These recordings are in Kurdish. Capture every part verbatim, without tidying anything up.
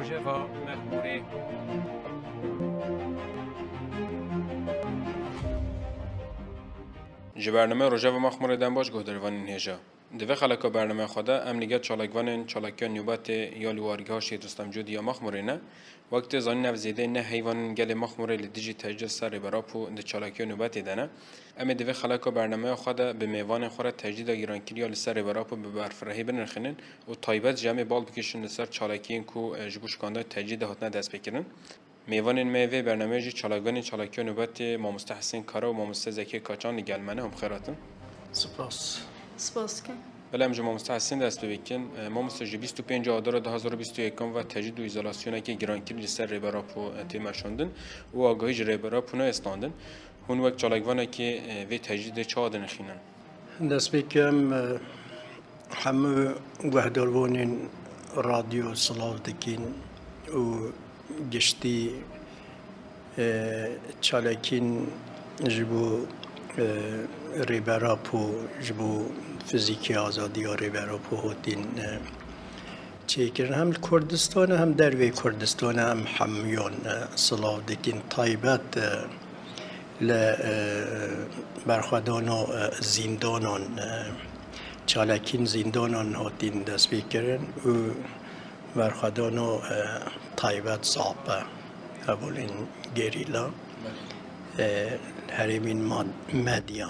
Rojeva Mexmûrê. Ji bernameya Rojeva Mexmûrê dem baş guhdarvanên hêja. Di vê xeleka bernameya xwe de em li gel çalakvanên Çalakiya Nûbetê ya li wargeha Şehîd Rustem Cûdî ya Mexmûrê ne. Wek tê zanîn, ev zêdeyê neh heyvanên gelê Mexmûrê li dijî tecrîd ser Rêber Apo di Çalakiya Nûbetê de ne. Em ê di vê xeleka bernameya xwe de bi mêvanên xwe re tecrîda gîrankirî ya li ser Rêber Apo bi berfirehî binirxînin û taybet jî em ê bal bikişin li ser çalakiyên ku, e, ji bo şikandina tecrîdê hatine destpêkirin. Mêvanên me yê vê bernameyê jî çalakvanên Çalakiya Nûbetê, Mamoste Hesên Kara û Mamoste Zekê Kaçan li gel me ne. Hûn bi xêr hatin. Spas. Spas dikim. Belê, em ji Mamoste Hesên dest pê bikin. E, mamoste, ji bîst û pênc Adara du hazar û bîst û yekê ve tecrîd û îzolasyonekê girankirî li ser Rêber Apo, e, tê meşandin û agahî ji Rêber Apo nayê standin. Hûn wek çalakvanekê, e, vê tecrîdê çawa dinirxînin? Destpêkê em, e, hemû guhdarvanên radyo silav dikin û giştî, e, çalakîn ji bo, e, Rêber Apo, ji bo fizîkê azadiya Rêber Apo hotîn, e, çêkirin. Hem li Kurdistanê hem dervê Kurdistanê em hemûyan, e, silav dikin. Taybet, e, li, e, berxwedana, e, zîndanan, e, çalakîn zîndanan hatîn destpêkirin û berxwedana, e, taybet zape, hevalên gerîla, e, herêmên mad-, medya.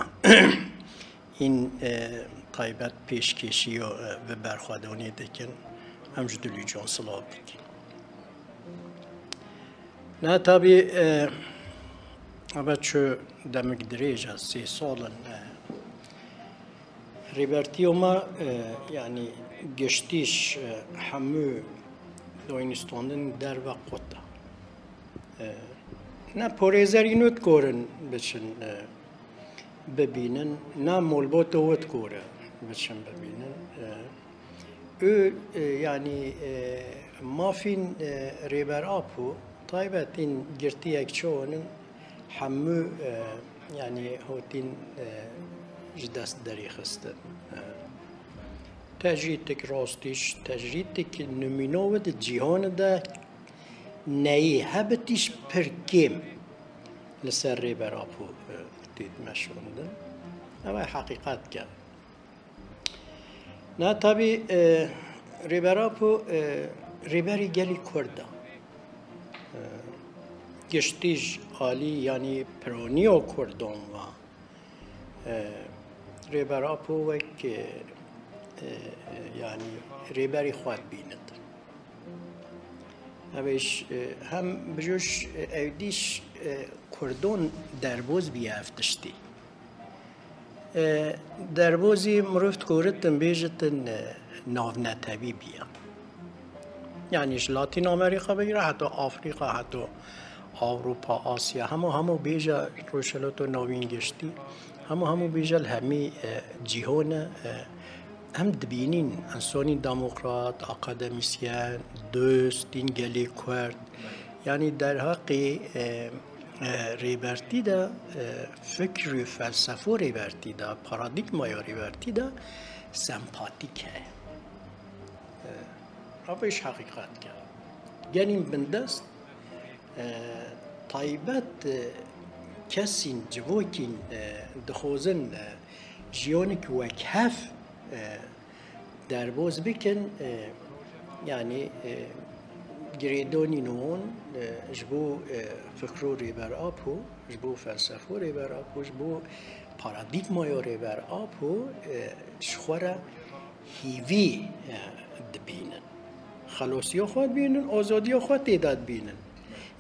Hîn, e, taybet pêşkêşiya, e, bi berxwedanê dikin. Em ji dilî can silav dikin. Na tabî, e, ebe çi demik dirêj e, sê sal in, e, Rêbertiya me, e, yanî giştîş, e, hemû dayînistandin derve qut e. E, ne parêzerî nû dikorin biçin, e, bibînin, ne malbata wê dikore biçin bibînin. E, û, e, yanî, e, mafîn, e, Rêber Apo, taybetîn girtiyek çawanin hemû, e, yanî hotîn, e, ji dest derî xistin. E, tecrîdek rastîş, tecrîdek nimûna wê di cîhanê de neyê, hebitîş pir kêm li ser Rêber Apo, e, tê meşandin. Ev e heqîqet ke. Na tabî, e, Rêber Apo, e, rêberî gelî Kurd e. E, giştî ji alî, yanî piraniya Kurdan ve, e, Rêber Apo wek, e, e, yanî rêberî xwe dibînin. Ev ê ji, e, hem bi jû ji, e, ewdî ji, e, Kurdan derboz bîye ev tiştî. E, derbozî mirov dikoritin bêjitin, e, navnetewî bîye. Yanî ji Latîn Amerîka bigire heta Afrîka, heta Ewropa, Asya, hemû, hemû bêje Rojhilata Navîn giştî, hemû, hemû bêje li hemî, e, cîhane, e, em dibînîn, insonî demokrat, akademîsyen, dost, dîn gelê Kurd. Yanî derheqê, e, e, Rêbertî de, e, fikr û felsefo Rêbertî de, paradîgmaya Rêbertî de sempatîk heye. E, ev jî heqîqet e. Gelîn bindest, e, taybet, e, kesîn, civokîn, e, dixwazin, e, jiyanek wekhev, e, derboz bikin, e, yanî, e, girêdanîn wan, e, ji bo, e, fikro Rêber Apo, ji bo felsefo Rêber Apo, ji bo paradîgmaya Rêber Apo, e, ji xwe re hîvî, e, dibînin. Xelosiya xwe dibînin, azadiya xwe tê de dibînin.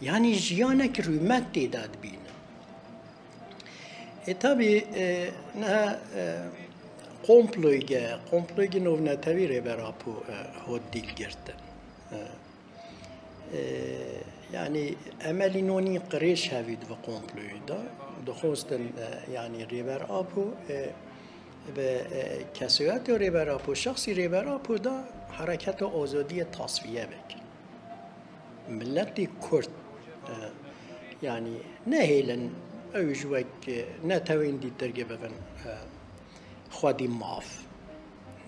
Yanî jiyanek rûmet tê de dibînin. E, tabî, e, niha, e, komployge, komployge navnetewî Rêber Apo, e, hot dîl girtin. E, e, yanî emelî nonî qirêj hevî di vî komployê de. Dixwestin, e, yanî Rêber Apo, e, bi, e, kesûyeta Rêber Apo, şexsî Rêber Apo de hereketa azadiyê tasfiye bikin. Miletê Kurd, e, yanî nehêlin ew ji wek, e, netewên dîtirge bibin, e, xwedî maf.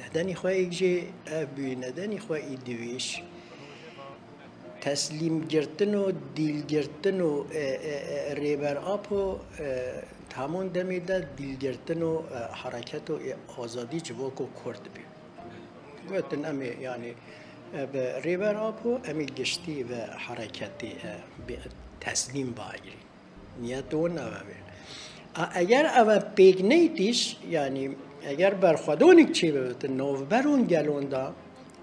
Nedenî xwe yek jê ev bûyî, nedenî xwe î diwîş. Teslîmgirtin û dîlgirtin û, e, e, e, Rêber Apo, e, di hemûn demê de dîlgirtin û, e, hereketo, e, azadî ji bo ku Kurd bî. Gotin em ê, yanî, e, bi Rêber Apo em ê giştî ve hereketê, e, bi teslîm biagirîn. Niyet wan ev e. A, eger ev pêk neytîş, yanî eger berxwedanek çêbibitin, navberon gelon de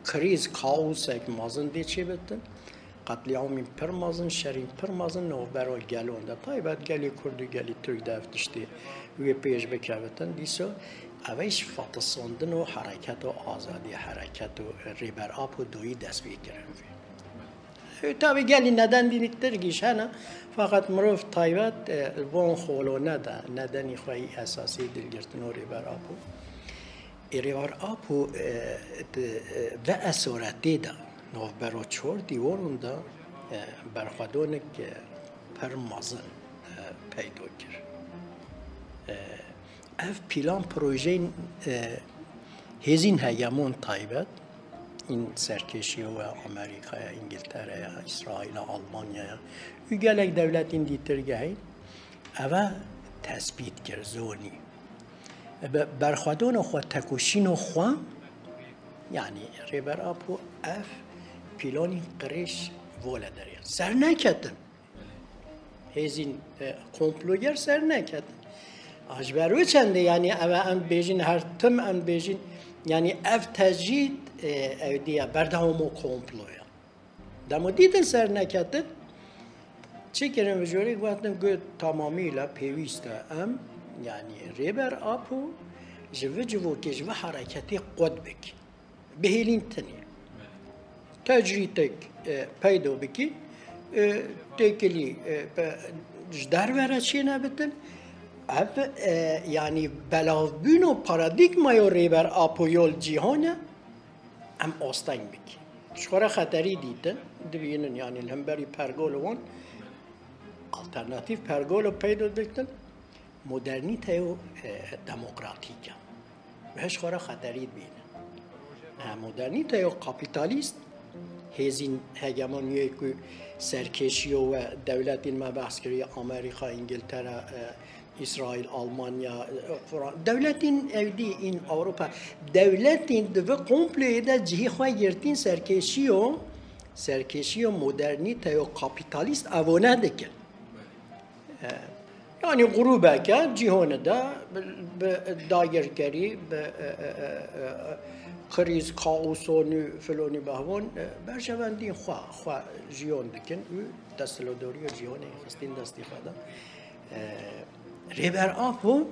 krîz, kaosek mezin dê çêbitin, qetlîamên pir mezin, şerên pir mezin navbera gelon de, taybet gelê Kurd û gelê Tirk de ev tiştê wê pêş bikebitin, dîsa ev ê ji fetisandin û hereketa azadî, hereketa Rêber Apo doyî dest pê kirin vê. Tabî gelî neden dînî tir gîş hene, feqet mirov taybet, e, li van xolone de nedenî xwe yî esasî dîlgirtin û Rêber Apo. Ê Rêber Apo, e, di, e, ve esoretê de navbera çor dîwanan de, e, berxwedanek, e, pir mezin, e, peyda kir. E, Ev plan projeyên, e, hêzên hegemon taybet, în serkêşiya we Amerîkaya, Îngiltereya, Îsraîla, Almanyaya û gelek dewletên dîtir gehîn, eve tespît kir, zonî. Bi berxwedana xwe, tekoşîna xwe, yanî Rêber Apo ev planên qirêj vole derê ser neketin. Hêzên, e, komploger ser neketin. A ji ber wê çendê, yanî ev e em dibêjin her tim, em dibêjin, yanî ev tecrîd, e, ew diye berdewamo komploya. Dema dîtin ser neketin, çi kirin, bi jorê gotin ku tamamîla pêwîst e em, yanî Rêber Apo ji vi civokê, ji vi hereketê qut bikin. Bihêlîn tinê. Tecrîtek, e, peyda bikî, e, têkilî, e, pe-, ji derve re çênebitin. Ev, e, yanî belavbûn û paradîgmaya Rêber Apo yol cîhan e, em asteng bikî. Ji xwe re xeterî dîtin, dibînin, yanî li hemberî pergol wan alternatîf pergolo peyda dikin. Modernîteyo, e, demokratîk e. Ji xwe re xeterî dibîne. E, modernîteyo kapîtalîst, hêzên hegemoniyê ku serkêşiyo we dewletên me behs kiriye, Amerîka, Îngiltere, e, Îsraîl, Almanya, e, Fran-, dewletên ewdî în Ewropa, dewletên di vi komployê de cihê xwe girtîn serkêşiyo, serkêşiyo modernîteyo kapîtalîst evone dikin. E, yanî grûbeke cîhonê de bi, bi dagirkerî, bi, e, e, e, e, krîz, kaoson û filonî behwan, e, berjewendî xwe, xwe jiyon dikin û desthilatdariya cîhonê xistin destê xwe de. E, Rêber Apo,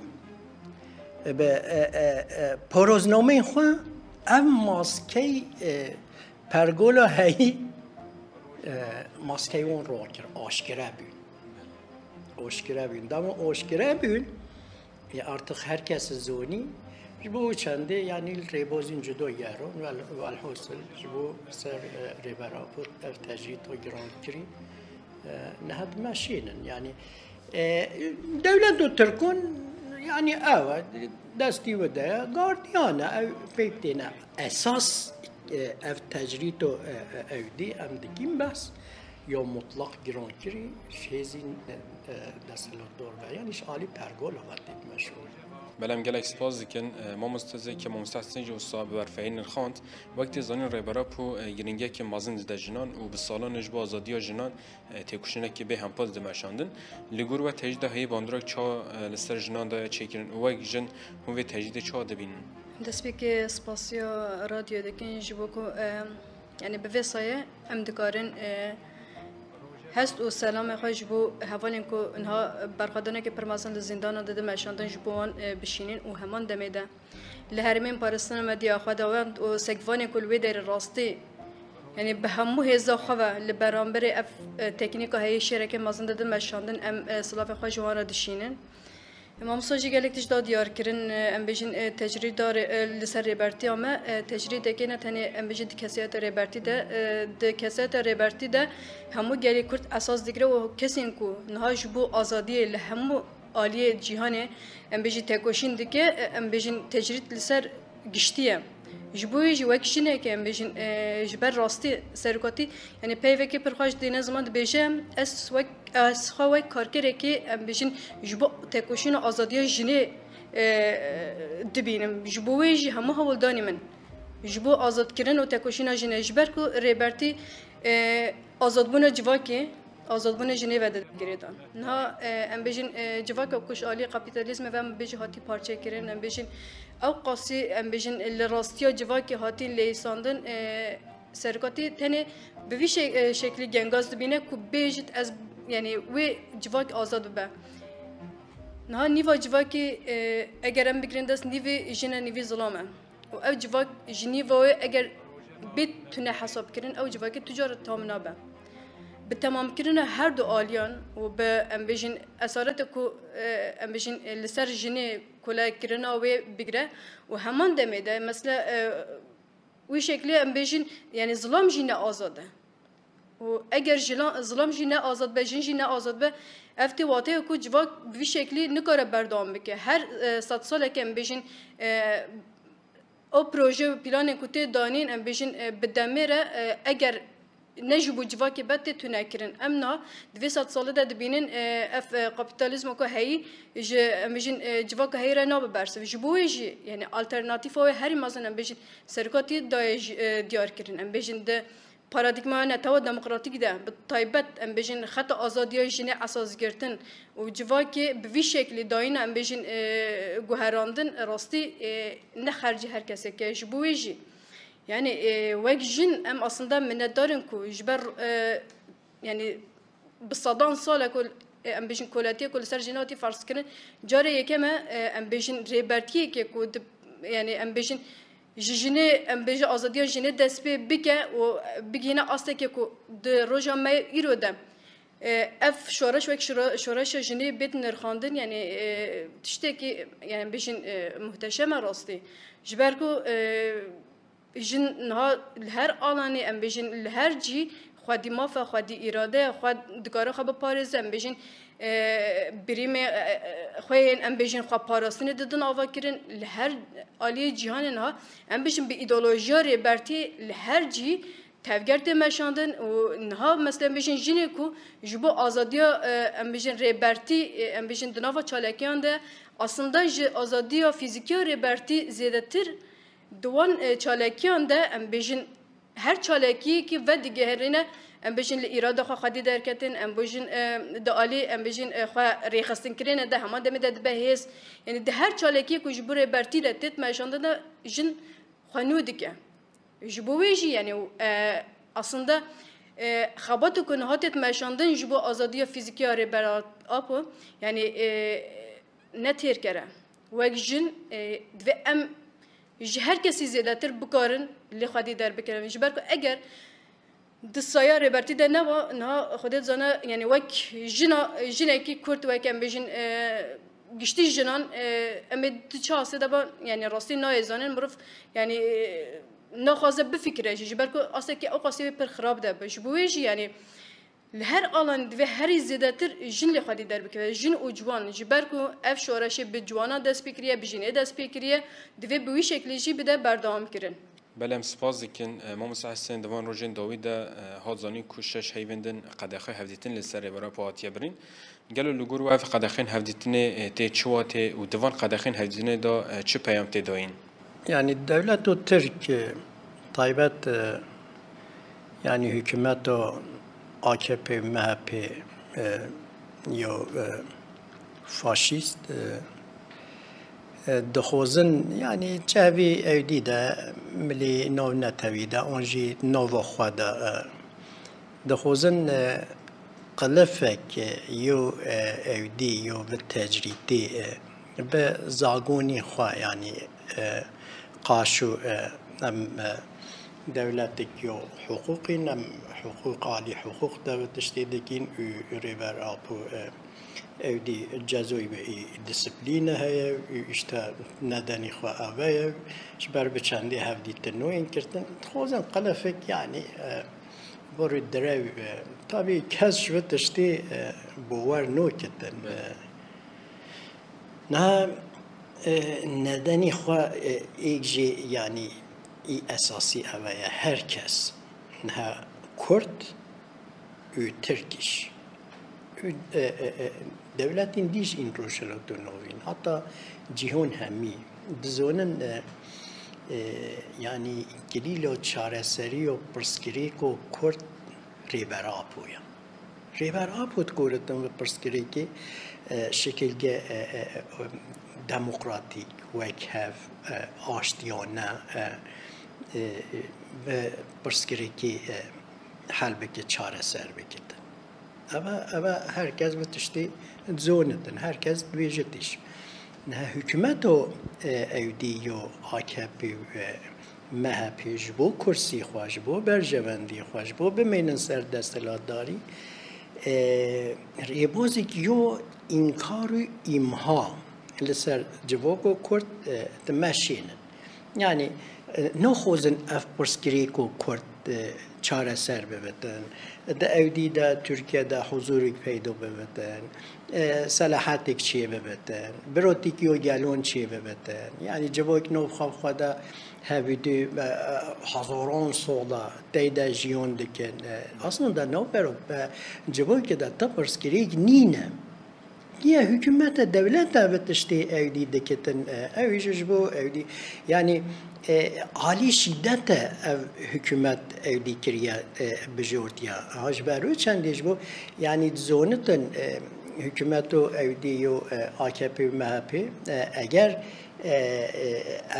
e, bi, e, e, e, poroznameyên xwe ev maskey, e, pergola heyî, e, maskey wan rakir, aşkere bûn. Aşkere bûn. Dema aşkere bûn, e, artık her kes zonî, ji bo çendê, yanî li rêbazên cuda geron, wel-, welhasil ji bo ser, e, Rêber Apo ev tecrîd giran kirî, e, niha dimeşînin. Yanî, e, dewlet û Tirkon, yanî ew e, destî wê de ye, gardiyan e, ew pêk têne. Esas, e, ev tecrîd û, e, e, ew dî em dikîn behs ya mutlaq girankirî ji hêzên, e, e, desthilatdar ve, yanî ji alî pergola ve tê meşhûr. Belê em gelek spas dikin, e, mamoste Zeki, mamoste Hesen jî wisa bi berfirehî nirxand. Wek tê zanîn Rêber Apo, e, girîngiyeke mezin dide jinan û bi salan e ji bo azadiya jinan, e, têkoşînekê bê hempa dide meşandin. Li gor we tecrîda heyî bandorek çawa, e, li ser jinan daye çêkirin û wek jin hûn vê tecrîdê çawa dibînin? Destpêkê spasiya radyoyê dikin ji bo ku, e, yanî bi vê sayê em dikarin, e, hest û selamê xwe ji bo hevalên ku niha berxwedaneke pir mezin li zîndanan dide meşandin ji bo wan, e, bişînin û heman demê de li herêmên parastina medya xwe de wend û sekvanê ku li wê derê rastî, yanî bi hemû hêza xwe ve li beramberê ev, e, teknîka heyî şêrekê mezin didin meşandin, em, e, silavê xwe ji wan re dişînin. Mamosta jî gelek tişt da diyar kirin, e, em bêjin, e, tecrîda rê-, e, li ser Rêbertiya me, e, tecrîdekê ne tenê em bêjin di kesayeta Rêbertî de, e, di kesayeta Rêbertî de hemû gelê Kurd esas digire û kesên ku niha ji bo azadiyê li hemû aliyê cîhanê, em bêjin tekoşîn dike, em bêjin tecrîd li ser giştî ye. Ji bo wê jî wek jinekê em bêjin, e, ji ber rastî serokatî, yanî peyvekê pir xweş dîne ziman dibêje, ez wek, ez xwe wek karkerekê em bêjin ji bo tekoşîna azadiya jinê, e, dibînim. Ji bo wê jî hemû hewldanî min ji bo azadkirin û tekoşîna jinê, ji ber ku Rêbertî, e, azadbûna civakê, azadbûna jinê ve dide girêdan. Niha, e, em bêjin, e, civaka ku ji alî kapîtalîzmê ve em bêjin hatî parçekirin, em bêjin ew qasî, em bêjin li rastiya civakê hatîn leyîsandin, e, serokatî tenê bi vî şe-, e, şeklî gengaz dibîne ku bêjit ez, yanî wê civak azad bibe. Niha nîva civakê, e, eger em bigirin dest nîvê jin e, nîvê zilam e. Û ev civak ji nîva wê eger bê tune hesabkirin, ew civakê tu car tam nabe. Bi temamkirina her du aliyan û bi, em bêjin, esareta ku, e, em bêjin, e, li ser jinê kolekirina wê bigre û heman demê de, mesela, e, wî şeklî em bêjin, yanî zilam jî ne azad e. Û eger jila-, zilam jî ne azad be, jin jî ne azad be, ev tê wateyê ku civak bi vî şeklî nikare berdewam bike. Her, e, sedsalekê em bêjin, e, ew proje û planên ku tê danîn, em bêjin, e, bi demê re, e, eger ne ji bo civakê be tê tunekirin. Em niha di vê sedsalê de dibînin, e, ev, e, kapîtalîzma ku heyî ji, em bêjin, e, civaka heyî re nabe bersiv. Ji bo wê jî, yanî alternatîfa wê herî mezin, em bêjin, serokatî daye jî, e, diyar kirin. Em bêjin di paradîgmaya netewa demokratîk de, bi taybet, em bêjin, xeta azadiya jinê esas girtin û civakê bi vî şeklî dayîna, em bêjin, e, guherandin, rastî, e, ne xercî her kesek e. Ji bo wê jî, yanî, e, wek jin em aslında minnetdar in ku ji ber, e, yanî, bi sedan sal e ku, e, em bêjin, kolatiye ku li ser jinê hatî ferz kirin, carê yekem e, e, em bêjin, rêbertiyeke ku di, yanî, em bêjin, ji jinê, em bêjin, azadiya jinê dest pê bike û bigihîne asteke ku di roja me îro de, e, ev şoreş wek şoro-, şoreşa jinê bêt nirxandin, yanî, e, tiştekî, yanî, em bêjin, e, muhteşem e rastî. Ji ber ku, e, jin niha li her alanê, em bêjin, li her cî xwedî maf e, xwedî îrade ye, xwe dikare xwe biparêze, em bêjin, e, birîmê, e, e, xwe yên, em bêjin, xwe parastinê didin avakirin. Li her aliyê cîhanê niha, em bêjin, bi îdeolojiya rêbertî li her cî tevger tê meşandin û niha, mesela, em bêjin, jinê ku ji bo azadiya, e, em bêjin, rêbertî, e, em bêjin, di nava çalakiyan de, aslında ji azadiya fîzîkî ya rêbertî zêdetir di wan, e, çalakiyan de, em bêjin, her çalakiyekî vedigeherîne, em bêjin, li îrada xwe xwedî derketin, em bêjin, e, di alî, em bêjin, e, xwe rêxistinkirinê de, heman demê de dibe hêz. Yanî di her çalakiyê ku ji bo rêbertî de têt meşandin de jin xwe nû dike. Ji bo wê jî, yanî, e, aslında, e, xebatê ku niha têt meşandin ji bo azadiya fîzîkî ya Rêber Apo, yanî, e, ne têrker e. Wek jin, e, divê em ji her kesî zêdetir bikarin lê xwedî derbikirin. Ji ber ku eger di saya Rêbertî de neba, niha Xwedê dizane, yanî wek jina, jinekî Kurd, wek em bêjin, e, giştî jinan, e, em ê di çi astê de ban, yanî rastî nayê zanin, mirov, yanî, e, naxwaze bifikire jî, ji ber ku astekî ew qasî wê pir xirab de bi. Ji bo wê jî, yanî, li her alanî divê herî zêdetir jin lê xwedî derbikeve, jin û ciwan, ji ber ku ev şoreşê bi ciwanan dest pê kiriye, bi jinê dest pê kiriye, divê bi wî şeklî jî bide berdewam kirin. Belê, em spas dikin. E, Mamoste Husên, di van rojên dawî de, e, hat zanîn ku şeş heyvên din qedexe hevdîtin li ser Rêber Apo hatiye birîn. Gelo li gor we ev qedexên hevdîtinê, e, tê çi watê û di van qedexên hevdîtinê de, e, çi peyam tê dayîn? Yanî dewleto Tirk, e, taybet, e, yanî hikûmeto A K P, M H P, e, yo, e, faşîst, e, e, dixwazin, yanî çi hevî ewdî de, milî nav netewî de, an jî nava xwe de, e, dixwazin, e, qilifek, e, yo, e, ewdî, yo bi tecrîtî, e, bi zagonî xwe, yanî, e, qaşo, e, em, e, dewletek yo hiqûqî ne, em hiqûq, alî hiqûq de tiştê dikîn û Rêber Apo, e, ewdî cezoyî bi disiplîne heye û işte nedenî xwe ave ye. Ji ber bi çendê hevdîtin nû yên kirtin. Dixwazin qilifek, yanî, e, borî direw, e, tabî kes ji vê tiştê, e, bower nû kitin. E, niha, e, nedenî xwe, e, êk jî, yanî, Î esasî ev e, her kes, niha Kurd û Tirk jî û, e, e, e, dewletên dî jî în rojhilat û navîn, heta cîhon hemî dizonin, e, e, yanî kilîlo çareserî û pirsgirêko Kurd Rêber Apo ye. Rêber Apo dikoritin bi pirsgirêkê, e, şikilge, e, e, e, demokratîk, wekhev, e, aştiyane, e, e, bi pirsgirêkê, e, hel bike, çareser bikitin. Eve, eve her kes bi tiştê dizonitin, her kes dibêjitiş. Niha hikûmeto, e, ewdî yo A K P û, e, M H P ji bo kursî xwe, ji bo berjewendî xwe, ji bo bimînin ser desthilatdarî, e, rêbozek yo înkar û îmha li ser civoko Kurd, e, dimeşînin. Yanî, e, naxwazin ev pirsgirêko Kurd, e, çareser bibitin. Di ewdî de Tirkiye de huzûrek peydo bibitin. E, selahetek çê bibitin. Birotîk yo gelon çê bibitin. Yanî civok navxa xwe de hevî dî, e, e, hezaran sola tey de jiyon dikin. E, aslında navbero, e, civokê de ti pirsgirêk nîne. Niye hikûmete, dewlete bi tiştê ewdî dikitin, e, ew jî ji bo ewdî, yanî, e, alî şîdete ev hikûmet ewdî kiriye, e, bijortiye. Ha ji ber wê çendê ji bo, yanî dizonitin, e, hikûmeto ewdî yo, e, A K P û M H P, e, eger, e, e,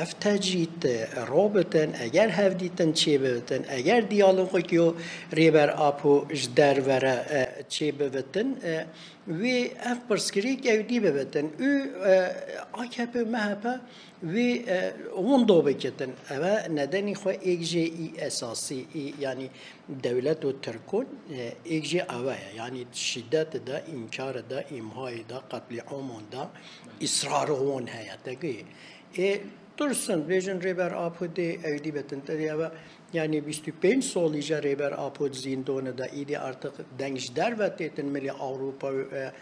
ev tecrîd, e, robitin, eger hevdîtin çêbibitin, eger diyalogek yo Rêber Apo ji derve re, e, çêbibitin, e, Wê ev pirsgirêk ewdî bibitin û, e, A K P û M H P wê, e, winda bikitin. Ev e nedenî xwe êk jê î esasî, î, yanî dewlet û Tirkon, e, êk jê ev e. Yanî şîdet de, înkar de, îmhayê de, qetlîamon de, îsrarê wan heye. Te gihî. Ê, Dursun, bêjin Rêber Apo dê ewdî bitin. Te dê ev e, yanî bîst û pênc solî je Rêber Apo di zîndonê de, îdî artık deng ji derve têtin milê Ewropa û, e,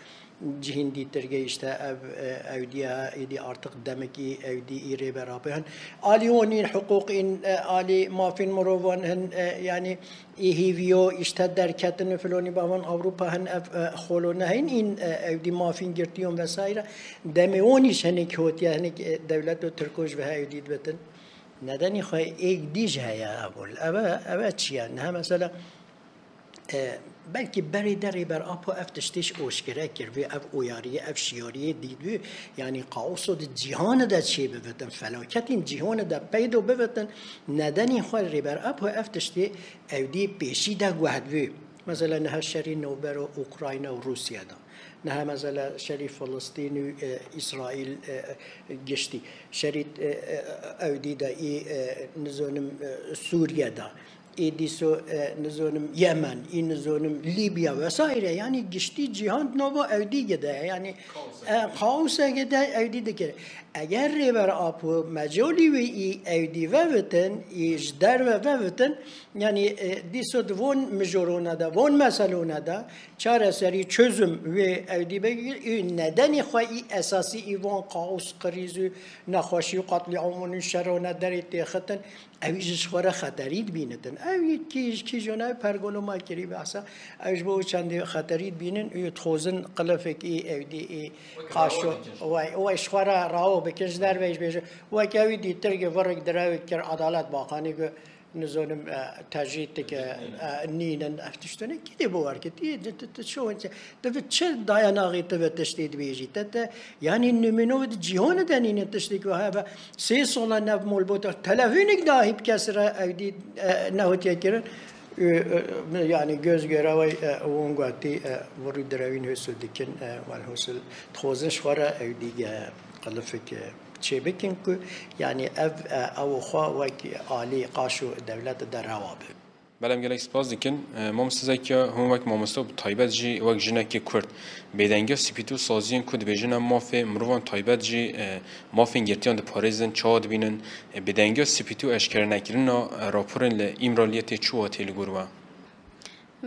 cihîn dîtir ge işte ev, e, ewdî ye, îdî artık demekî ewdî î Rêber Apo. Hin alî wan în hiqûq în, e, alî mafên mirovan hin, e, yanî Î hîviyo, îşte derketin û filonî bavan Ewropa hin ev, e, xolo nehên în, e, ew dî mafîn girtiyon vesaire. Demê wan îş hinik hotiye, hinik, e, dewlet û Tirko ji ve heyw dî dibitin. Nedenî xwe êk dî ji heye evol. Eve, eve çi ye? Niha mesela, e, belkî berê de Rêber Apo ev tiştê ji oşkere kir, vê ev uyariyê, ev şiyariyê dît, vê, yanî kaoso di cîhanê de çê bivitin, felaketên cîhanê de peydo bivitin. Nedenî xwe Rêber Apo ev tiştê Ew dî pêşî de guhdibû. Mesela niha şerî navbera Ukrayna û Rûsya de. Niha mesela şerî Filistîn û, e, Îsraîl, e, giştî. Şerî, e, e, ew dî de î, e, nizonim, e, Sûriye de. Î dîso, e, nizonim Yemen, î nizonim Libya vesaire. Yanî giştî cîhan di nava ew dî gide. Yanî, e, kaoseke de ew dî dikir. Eger Rêber Apo mecalî wê î ew dî vevitin, î ji derve vevitin, Yanî, e, dîso di von mijorona de, von meselona de çareserî, çözüm wê ew dî be, û nedenî xwe î esasî î von kaos, krîz û nexweşî û qetlîamon û şerona derê têxitin, ew ji xwe re xeterî dibînitin. Ew kî, kî jona pergoloma kirî behsa, ew ji bo çendê xeterî dibînin û dixwazin qilifek î ew dî î qaşo, way, way ji xwe re rawo bikin, ji derve jî bêjin. Wek ew dî tirgê virek direwek kir, Adalet Bakanî got, Nizonim, e, tecrîd dike, e, nînin. Ev tiştine kî dê bawer kit? Yê, tu, tu, tu çi win çi? Tu bi çi dayanaxê tu bi tiştê dibêjî? Te, te, yanî nimûno di cîhanê de nînin tiştê ku heve sê sola nev mol bota. Televînik dahî bi kes re ew dî, e, nehotiye kirin. Û, e, yanî göz göre wey, e, won guhatî, e, virû direwîn hûsû dikin, e, welhûsul dixwazin ji xwe re ew dî, e, qilifik, e, çêbikin ku, yanî ev, e, ew xwe wek alî qaşo dewlet de rewa be. Belê, em gelek spas dikin. E, Mamoste Zekiya, hûn wek mamoste û bi taybet jî wek jinekê Kurd, bêdengiya spîtî û saziyên ku dibêjin em mafê mirovan taybet jî, e, mafên girtiyan diparêzin, çawa dibînin? E, bêdengiya spîtî û eşkerenekirina, e, raporên li Îmraliyê tê çi watê li gor we?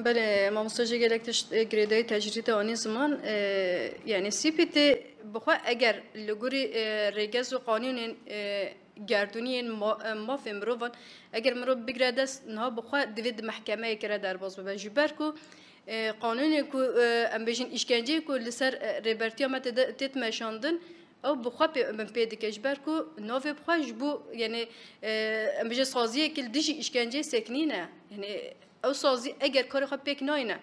Belê, mamoste jî gelek tişt, e, girêdayî tecrîdê anî ziman. E, yanî C P T bi xwe eger li gorî, e, rêgez û qanûnên, e, gerdûniyên ma-, e, mafê mirovan, eger mirov bigire dest, niha bi xwe divê di mehkemeyekê re derbas bibe. Ji ber ku, e, qanûnê ku, e, em bêjin îşkenceyê ku li ser, e, rêbertiya me tê de, tê meşandin, ew bi xwe pê, min pê dike. Ji ber ku navê bi xwe ji bo, yani, e, em bêjin saziyekî li dijî îşkenceyê sekinî ne. Yani ew sazî eger karê xwe pêk nayne,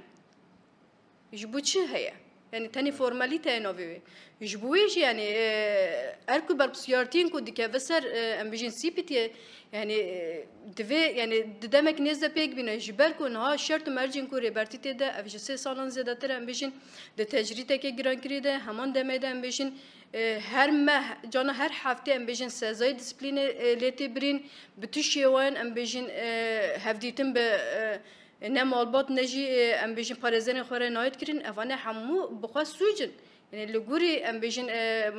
ji bo çi heye? Yani tenê formalîte ye navê wê. Ji bo wê jî, yani, e, her ku berpirsiyartiyên ku dikeve ser, e, em bêjin C P T, yani, e, divê, yani, di demek nêz de pêk bîne. Ji ber ku niha şert û mercên ku Rêbertî tê de, ev ji sê salan zêdetir, em bêjin, di tecrîdekê girankirî de, heman demê de, em bêjin, e, her meh, cana her heftê, em bêjin, sezayê disiplînê, e, lê tê birîn, bi tu şêwayan, em bêjin, e, hevdîtin bi, e, ne malbat, ne jî, e, em bêjin, parêzerên xwe re nayêt kirin, evane hemû bi xwe sûc in. Yani li gorî, em bêjin, e,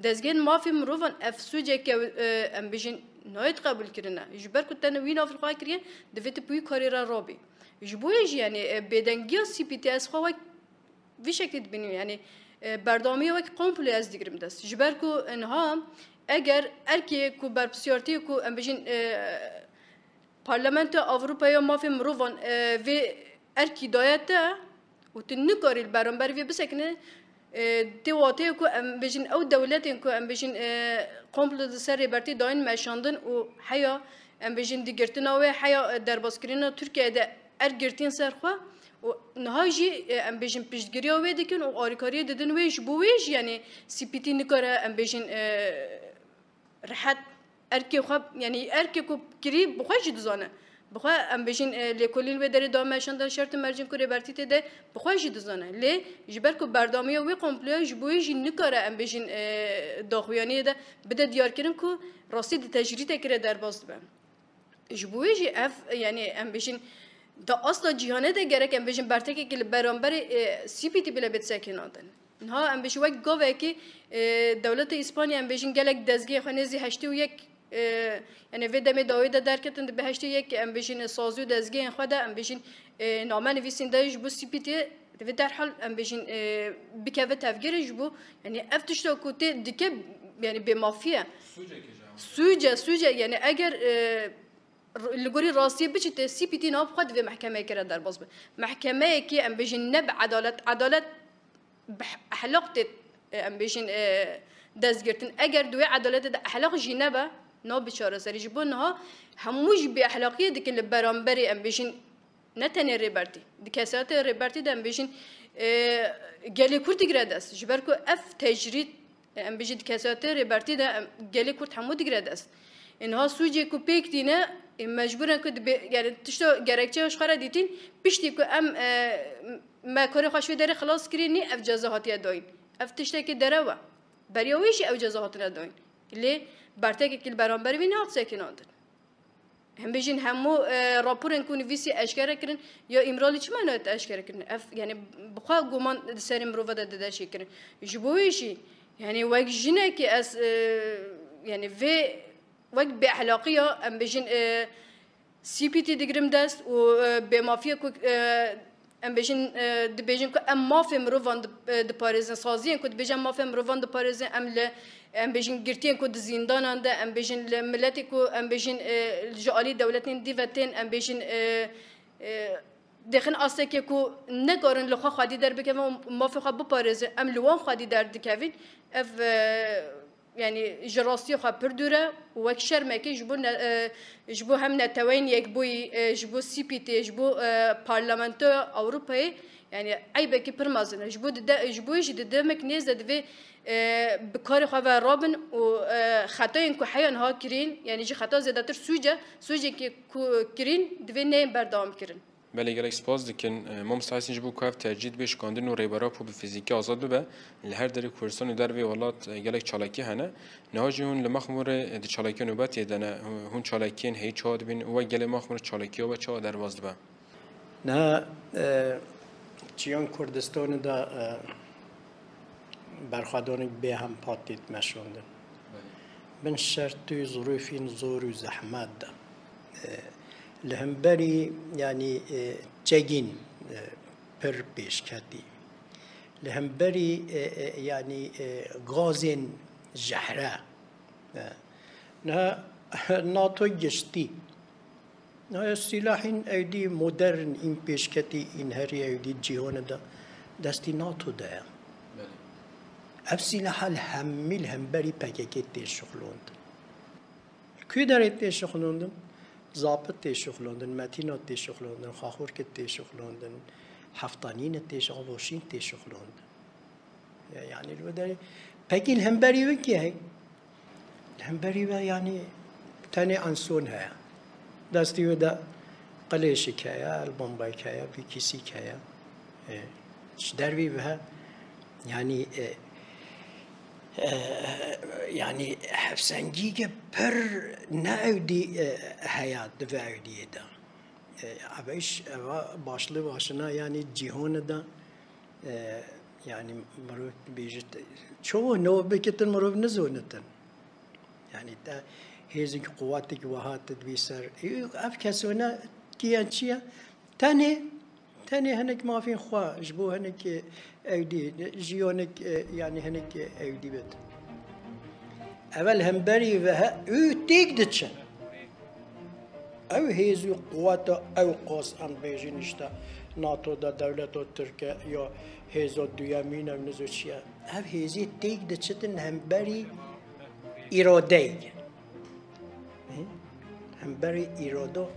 dezgehên mafê mirovan ev sûceke, e, em bêjin, nayêt qebûlkirine. Ji ber ku te wî nav li xwe kiriye, divê tu bi wî karê re rabî. Ji bo yê jî, yani, e, bêdengiya C P T ez xwe wek vî şeklî dibînim, yani, e, berdewamiya wek komplo ez digirim dest. Ji ber ku niha eger erkê ku berpirsiyartiyê ku em bêjin, e, Parlamentoya Ewropa ya Mafê Mirovan, e, vê erkî daye te û tu nikarî li beramberî vê bisekine, e, tê wateyê ku em bêjin ew dewletên ku em bêjin, e, komplo li ser Rêbertî dayîn meşandin û heya em bêjin digirtina wê, heya, e, derbaskirina Tirkiyeyê de erk girtîn ser xwe û niha jî, e, em bêjin piştgiriya wê dikin û alîkariyê didin wê. Ji bo wê jî, yani, C P T nikare em bêjin, e, rehet erkê xwe, yani erkê ku kirî bi xwe jî dizane. Bi xwe em bêjin, e, lêkolîn wê derê da meşandin şert û mercên ku Rêbertî tê de bi xwe jî dizane. Lê ji ber ku berdamiya wê komploya ji bo wê jî nikare em bêjin, e, daxuyaniyê de bide diyarkirin ku rastî di tecrîdekê re derbas dibe. Ji bo wê jî ev, yani em bêjin, di asta cîhanê de gerek em bêjin bertekekî li beramberê, e, C P T bile bê sekinandin. Niha em bêjin wek gavekî, e, dewleta Îspanya em bêjin gelek dezgehê xwe nêzî heştê û yek, e, yani vê demê dawî de derketin, dibe heştê û yek em bêjin sazî û dezgehên xwe de em bêjin, e, name nivîsîn de ji bo C P T divê derhal em bêjin, e, bikeve tevgêrê ji bo, yani ev tişta ku tê dike, yani bêmafî ye. Sûce, sûce, yani eger, e, r-, li gorî rastiyê biçîte, C P T nav xwe divê mehkemeyekê re derbas be. Mehkemeyekê em bêjin ne bi edalet, edalet bi ehlaq tê, e, em bêjin, e, destgirtin. Eger di wê edaletê de ehlaq jî nebe, nav bi çareserî. Ji bo niha hemû jî bêehlaqiyê dikin li beramberê em bêjin ne tenê Rêbertî. Di kesayetê Rêbertî de em bêjin, e, gelê Kurd digire dest. Ji ber ku ev tecrîd, e, em bêjin di kesayetê Rêbertî de em, gelê Kurd hemû digire dest. E, niha sûcê ku pêk tîne, e, mecbûr in ku dibê, yani tişta gerekçeya ji xwe re dîtîn, piştî ku em, e, me karê xwe ji vê derê xilas kirî nî ev ceza hatiye dayîn. Ev tiştekî derew e. Beriya wê jî ew ceza hatine dayîn. Lê bertekekî li beramberî wî nehat sekinandin. Em bêjin hemû, e, raporên ku nivîsî eşkere kirin, ya Îmralî çima nayet eşkere kirin? Ev, yani, bi xwe guman di serê mirova de dide çêkirin. Ji bo wê jî, yani, wek jinekê ez, e, yani, vê, wek bêehlaqiya, em bêjin, e, C P T digirim dest û, e, bêmafiya ku, e, em bêjin, e, dibêjin ku em mafê mirovan di-, e, diparêzin, saziyên ku dibêjin em mafê mirovan diparêzin, em li, em bêjin girtiyên ku di zîndanan de, em bêjin li miletê ku, em bêjin, e, ji alî dewletên dî ve tên, em bêjin, e, e, dêxin astekê ku nekarin li xwe xwedî derbikevin û mafê xwe biparêzin, em li wan xwedî derdikevin. Ev, e, yani ji rastiyê xwe pir dûr e û wek şermekê ji bo ne-, e, ji bo hem Neteweyên Yekbûyî, e, ji bo C P T, ji bo, e, Parlamentoya Ewropayê, yani eybekî pir mezin e. Ji bo dide, ji bo jî di demek nêz de divê, e, bi karê xwe ve rabin û, e, xetayên ku heya niha kirîn, yani ji xeta zêdetir sûc e, sûcên ku kirîn divê neyên berdewam kirin. Belê, gelek spas dikin. E, Mamosta Hesîn, ji bo ku ev tecrîd bê şikandin û Rêber Apo bi fizîkî azad bibe, li her derê Kurdistan û dervê welat, e, gelek çalakî hene. Niha jî hûn li Mexmûrê, e, di çalakiya nobetê de ne. Hû-, hûn çalakiyên heyî çawa dibîn û we gelê Mexmûr çalakî we çawa derbas dibe? Niha, e, çiyan Kurdistanê de, e, berxwedanek bêhempa têt meşandin. Bin şert û zirûfên zor û zehmet de. E, li hemberî, yanî, e, çegîn, e, pir pêşketî. Li hemberî, e, e, yanî, e, gazên jehre, e, Niha NATO giştî. Niha sîlahên ewdî modern, în pêşketî, în herî ewdî cîhonê de destî NATO de ye. Belê. Ev sîlaha li hemî li hemberî P K K tê şixulondin. Li ku derê tê şixulondin? Zapit tê şixulondin, Metîno tê şixulondin, Xaxurkit tê şixulondin, Heftanînit tê şixulondin, Voşîn tê şixulondin. Ya, yanî li wê derê pekî li hemberî wê kê heye? Li hemberî wê yanî tenê enson heye. Destî wê de qilêşik heye, elbombayk heye, bîkîsîk heye. E, ji dervî ve he, yanî, e, e, yanî hevsengîke pir ne ewdî, e, heye di vê ewdiyê de. E, ev iş, eva başlı başına yanî cîhonê de, e, yanî mirov bêjit, çoğu no bikitin mirov nizonitin. Yanî te hêzek quwetek wiha te dibî ser. Ev kesone kiya çi ye? Tenê, tenê hinek mafên xwe ji bo hinek ewdî, jiyonek, e, yanî hinek ewdî bit. Evel hemberî ve he, û têk diçin. Ew hêz û quweta ew qas em bêjin işte NATO de dewleto Tirke ya hêzo duyemîn ew nizo çi ye. Ev hêzî têk diçitin hemberî îrodeyê. Hemberî îrodo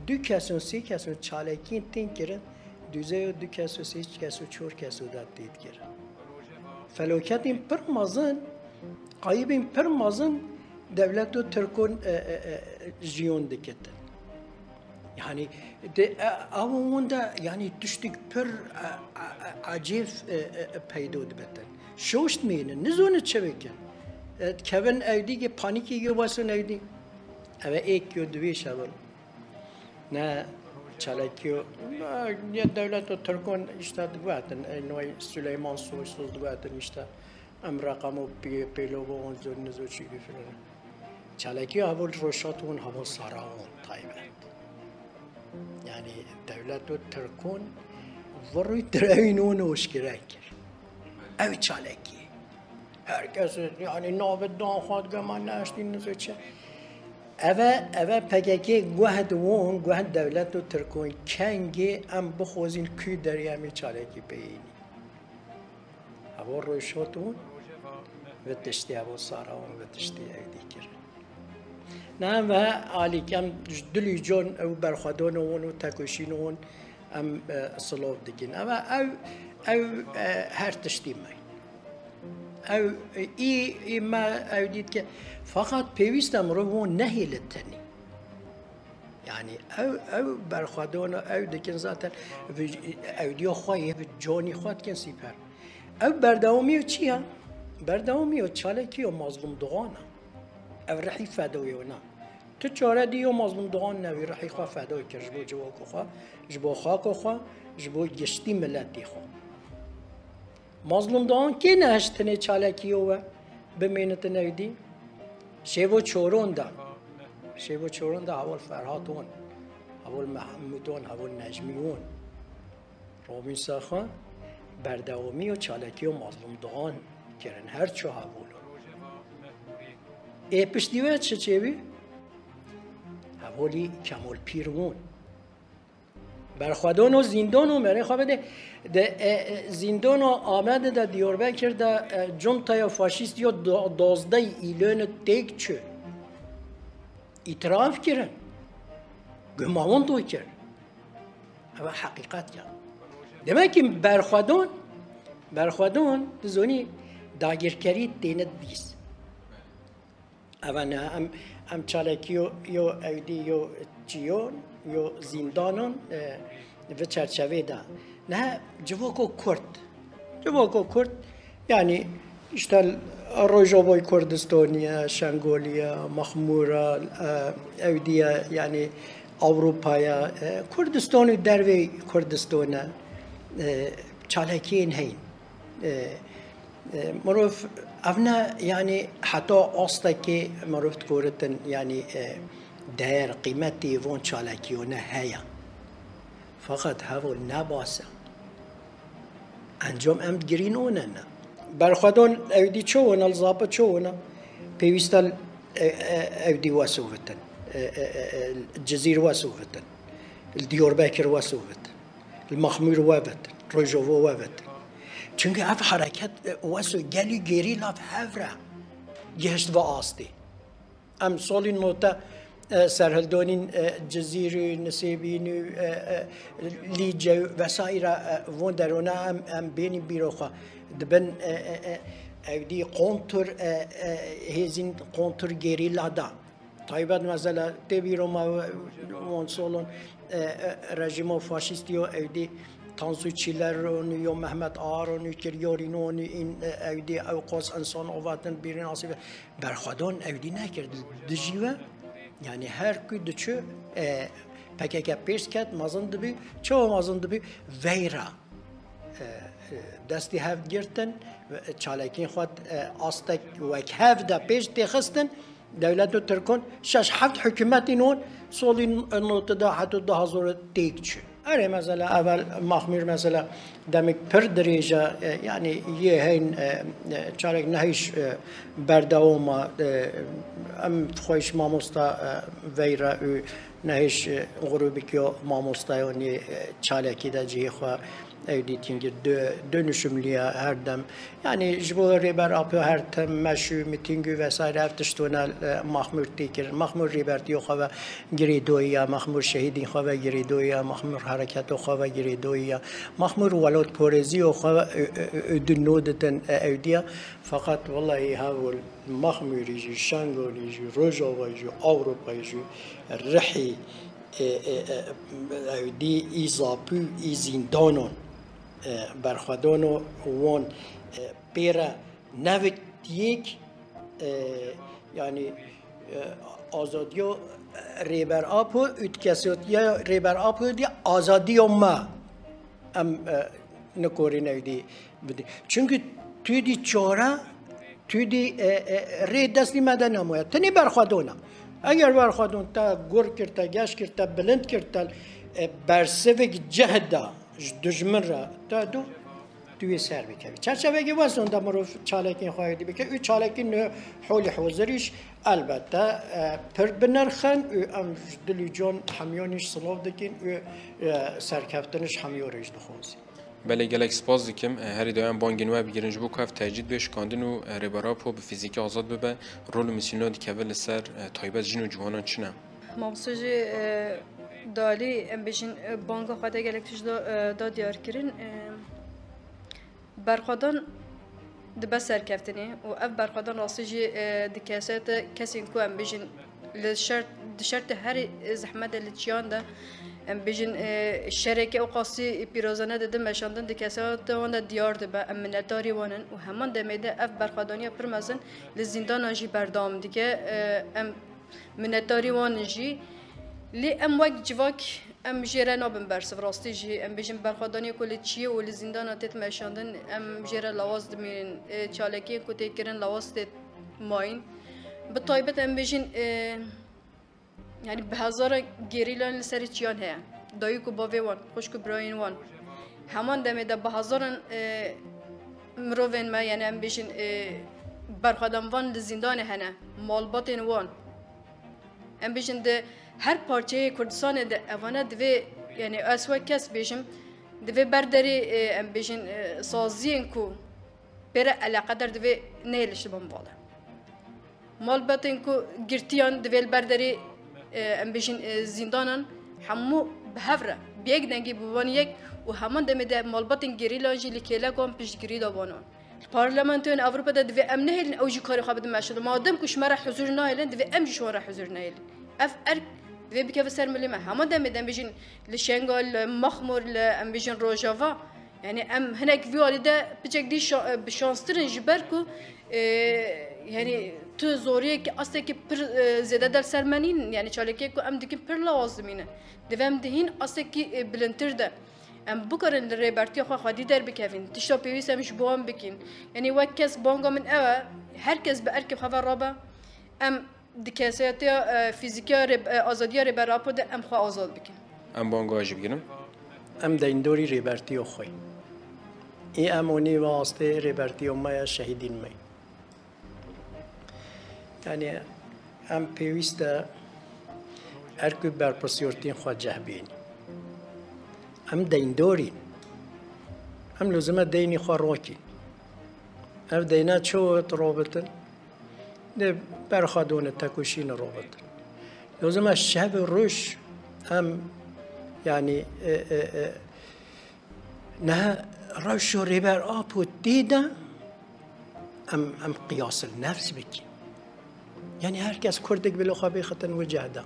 du keson, sê keson çalakiyên tên kirin, dûzeyo du keso, sê keso, çor keso de têt kirin. Feloketên pir mezin, qayibên pir mezin dewleto Tirkon, e, e, e, jiyon dikitin. Yanî, de, e, ew hûn de, yanî, tiştek pir, e, e, e, ecêb, e, e, e, peydo dibitin. Şoş dimînin, nizonin çi bikin. E, dikevin ewdî, panîkê wesin ewdî. Ev ê êk yo divê şevin. Ne çalakî yo. Ya dewleto Tirkon işte diguhetin, ey noy Süleyman Soysuz diguhetin işte. Em reqemo pê-, pêlovo hûn zor nizo çi gifirine. Çalakî hevo li Rojhat hûn hevo sara hûn taybet. Yanî dewleto Tirkon virû tirewîn hûn oşkire kir. Ew çalakî. Her kes, yanî, navê dan xwe dike, me neştî nizo çi. Eve, eve P K K guhd won, guhd dewleto Tirkon kengê em bixwazin ku derê em ê çalakî peyênî. Hevo Rojhat hûn, ve tiştî hevo sara hûn, ve tiştî ewdî kirin. Ne em ve alîk em ji dilî con ew berxwedano hûn û tekoşîno hûn em, e, silov dikin. Eve ew, ew, e, her tiştî me. Ew, e, î, î me ew dît ke feqet pêwîst e mirov hûn nehêle tenê. Yanî ew, ew berxwedano ew dikin zaten vi-, ewdiya xwe yê bi conî xwe dikin sîper. Ew berdewamî yo çi ye? Berdewamî yo çalakî yo Mazlûm Doğan e. Ev rihî fedoyê wina. Tu çare dî yo Mazlûm Doğan newî rihî xwe fedo kir ji bo civako xwe, ji bo xako xwe, ji bo giştî miletî xwe. Mazlûm Doğan kê nehiştinê çalakî yo we bimênitin ewdî? Şêvo Çoron de. Şêvo Çoron de heval Ferhat on, heval Mehmûd on, heval Necmî on. Robîn Saxo berdewamî yo çalakî yo Mazlûm Doğan kirin her ço heval. Ê piştî we çi çêbî? Hevalî Kemal Pîr hûn. Berxwedano zîndano merê xwe bide. De, e, e, zîndano Amedê de Diyarbekir de, e, cuntaya faşîst yo do-, dozdeh îlonê têk çû. Îtiraf kirin. Guhmawon do kir. Ev heqîqet ya. Demek ki berxwedon, berxwedon dizonî dagirkerî têne dîs. Ev ne em, em çalekî yo, yo ewdî yo çiyon, yo zîndanon, e, vi çerçevê de. Ne civoko Kurd. Civoko Kurd, yanî işte Rojavayê Kurdistoniye, Şengoliye, Mexmûra, e, ewdiye, yanî Ewropaya, e, Kurdiston û dervê Kurdistone, e, çalekiyên heyn. E, e, mirov ev ne, yanî heta astekê mirov dikoritin, yanî, e, değer, qîmetî von çalekiyone heye. Feqet hevo ne bas e. Encam em digirîn one ne. Berxwedon ewdî çi wone, li Zapit çi wone? Pêwîst e E, e, Ewdî wes û vitin. E, e, e, e, Cizîr wes û vitin. Li Diyarbekir wes û vitin. Li Mexmûr we vitin. Rojava we vitin. Çünkü ev hereket, e, wes û gelî gerîla hev re gihişt ve astê. Em solî note, e, serhildanîn, e, Cizîr û Nisêbîn û, e, e, Lîce û vesaire, e, von derona em, em bênî bîro xwe. Dibin, e, e, e, Ewdî kontur, e, e, hêzîn kontur gerîla da. Taybet mesela tê bîro me, e, von solon, e, e, rejîmo faşîstî yo Ewdî Tansu Çiller û yo Mehmet Ağar û kir yorîn û în, e, Ewdî ew qas insan avatin bîrin asîbe. Berxwedon Ewdî nekir dijî we. Yani her ku diçû, e, P K K pêş ket, mezin dibî. Çawa mezin dibî? Veyra, e, e, destî hev girtin, çalekîn xwe, e, astek wek hev de pêş têxistin. Dewlet û Tirkon şeş heft hikûmetî non solî notida heto du hazor têk çû. Erê, mesela, evel Maxmûr, mesela, demik pir dirêj e, e, yani yê heyn, e, e, çarek nehîş, e, berdewam e, e, em xweş mamosta, e, veyre û nehîş, e, grûbik yo mamostayan yê, e, çalekî de cihê xwe ew dîtîn kir, dö-, dönüşümlüye her dem. Yani ji bo Rêber Apo her tim meş û mitîng û vesaire ev tiştone, e, Maxmûr tê kirin. Maxmûr rêbertiyo xwe ve girêdoyî ya, Maxmûr şehîdîn xwe ve girêdoyî ya, Maxmûr hereketo xwe ve girêdoyî ya, Maxmûr welatparêziyo xwe ve, e, e, e, dû noditin, e, ewdiya. Feqet wellahî hev û Maxmûrî jî, Şengalî jî, Rojavayî jî, Ewropayî jî, Rihî, e, e, e, ewdî î zapû, î zîndanon, e, berxwedano wan, e, pêre nevik yek, e, yani, e, azadiyo Rêber Apo û dikesiyatiya Rêber Apo diye azadiyo me em, e, nikorîne ewdî bidî. Çünkü tu dî çare, tu dî, e, e, rê destî me de nemoye. Tenê berxwedona. Eger berxwedon te gur kir, te geş kir, te bilind kir, te, e, bersivik cih da ji dijmin re te do, tu yê ser bikevî. Çerçevekî weston de mirov çalekên xwe êdî bike. Û çalekî nû holî hozirîş elbette, e, pir binirxin û em ji dil û can hemiyonîş silav dikin û, e, serkeftinîş hemiyo re jî dixwazin. Belê, gelek spas dikim. E, herî dawî em bangên we bigirin ji bo ku ev tecrîd bê şikandin û, e, Rêber Apo bi fîzîkî azad bibe, rol û mîsyona dikeve li ser, e, taybet jin û ciwanan çi ne? Mamoste jî, e, dalî, em bêjin, e, banga xwe de gelek tişt da, e, da diyar kirin. E, berxwedan dibe serkeftinê û ev berxwedan rastî jî, e, dikesete kesên ku em bêjin li şert, di şertê herî zehmet de li çiyan de, em bêjin, e, şerekê ew qasî pîrozane didin meşandin, dikesete wan de diyar dibe. Em minetdarî wan in û heman demê de ev berxwedaniya pir mezin li zîndanan jî berdewam dike. E, em minetdarî wan in jî. Lê em wek civak em jê re nabin bersiv. Rastî jî em bêjin berxwedaniyê ku li çiyê û li zîndana têt meşandin, em jê re lawaz dimînin. E, çalakiyên ku tê kirin lawaz tê mayîn. Bi taybet em bêjin, e, yani bi hezaran gerîlan li serê çiyan heye. Dayik û bavê wan, xwişk û birayên wan. Heman demê de bi hezaran, e, mirovên me, yani em bêjin, e, berxwedan van li zîndanê hene, malbatên wan. Em bêjin di her parçeyê Kurdistanê de evane divê, yani ez wek kes bêjim, divê berderê, e, em bêjin, e, saziyên ku pêre eleqeder divê neyê li şiban vala. Malbatên ku girtiyan divê li berderê, e, em bêjin, e, zîndanan hemû bi hev re, bi yek dengî bi wan yek û heman demê de malbatên gerîlan jî li kêlek wan piştgirî da wan. Li Parlamentoyên Ewropa de divê em nehêlin ew jî karê xwe bidin meşandin. Madem ku ji me re huzur nahêlin, divê em jî ji wan re huzur nehêlin. Ev erk divê bikeve ser milê me. Hema demê de em bêjin li Şengal, li Mexmûr, li em bêjin Rojava. Yani em hinek vî alî de piçek dî şa-, bi şanstir in ji ber ku, e, yani tu zoriyekî astekî pir, e, zêde der ser me nîn. Yani çalakiyek ku em dikin pir lawaz dimîne. Divê em dihîn astekî, e, bilindtir de. Em bikarin li rêbertiya xwe xwedî derbikevin. Tişta pêwîst em ji bo wan bikin. Yanî wek kes banga min ew e, her kes bi erkê xwe ve rabe. Em di kesayetiya, e, fîzîkiya rê-, e, azadiya Rêber Apo de em xwe azad bikin. Em banga jî bigirin. Em deyndorî rêbertiya xwe. Ê em onî ve astê rêbertiya me ya şehîdîn me. Yani Em pêwîst e erk û berpirsiyartiyên xwe cih bînin. Em deyndar in. Em lozim e deynê xwe rakîn. Ev deyna çawa tu rabitin? Dê berxa done tekoşîne rabitin. Lozim e şev û roj em, yanî, e, e, e, niha rewşa Rêber Apo tê de em, em qiyasil nefs bikin. Yanî her kes kurdek bila xwe bêxitin wê cih de.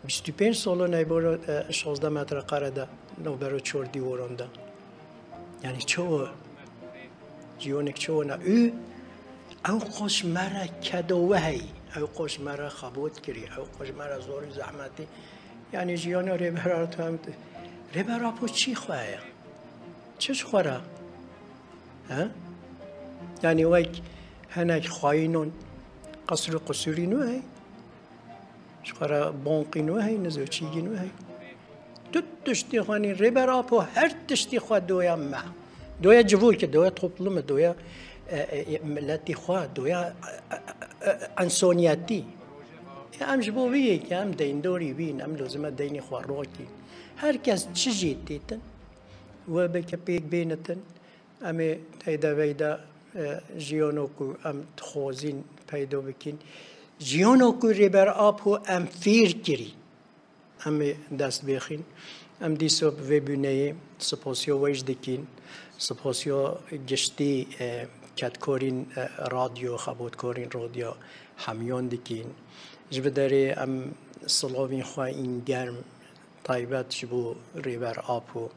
Bîst û pênc sala neyboran, e, şazdeh metre kare de navbera çar dîwaran de. Yanî çawa, jiyanek çawa ne? Û ew qas me re kedo we heyî, ew qas me re xebot kirî, ew qas me re zor û zehmetî. Yanî jiyana Rêber Apo em, Rêber Apo çi xwe ye? Çi ji xwe re? He? Yanî wek hinek xwayînon qesr û qusûrî nû hey. Ji xwe re bonqî nû hey, nizoçîgî nû hey. Tu tiştî xwe nî, Rêber Apo her tiştî xwe doya me. Doya civûkê, doya toplumê, doya, e, e, e, miletî xwe, doya, e, e, e, ensoniyetî. Ya em ji bo vî yekê, em deyndorî vîn, em lozim e deynê xwe rokîn. Her kes çi jî têtin, we bike pêk bênitin, em ê teyde veyde, e, jiyano ku em dixwazîn peydo bikîn. Jiyano ku Rêber Apo em fêr kirî. Em ê dest bêxîn. Em dîsa bi vê bûneyê sipasiya we jî dikîn. Sipasiya giştî, e, kedkarên, e, radyo, xebatkarên radyo hemiyan dikîn. Ji bi derê em silavên xwe ên germ taybet ji bo Rêber Apo,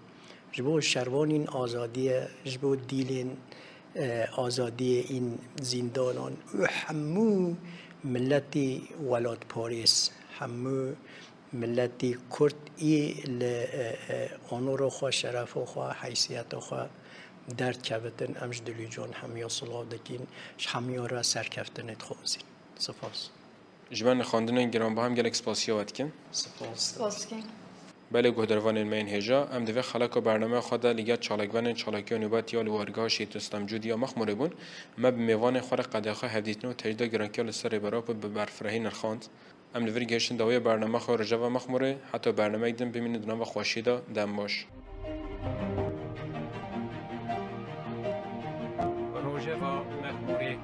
ji bo şervanên azadiyê, ji bo dîlên, e, azadiyê ên zîndanan û hemû miletî welatparêz, hemû miletî Kurd î li, e, e, onora xwe, şerefa xwe, heysiyeta xwe derkevitin. Em ji dilî can hemiya silav dikîn, ji hemiya re serkeftinê dixwazîn. Spas. Ji ber nirxandinên giranbiha em gelek spasiya we dikin. Spas. Spas dikin. Belê guhdarvanên me yên hêja, em di vê xeleka bernameya xwe de li gel çalakvanên çalakiya nûbetiya li wargeha Şehîd Rustem Cûdî ya Mexmûrê bûn. Me bi mêvanên xwe re qedexa hevdîtin û tecrîda girankiya li ser Rêber Apo bi berfirehî nirxand. Em li vir gihiştin dawiya bernameya xwe Rojeva Mexmûrê. Heta bernameyek din bimînin di nava xweşiyê de. Dem baş. Rojeva Mexmûrê.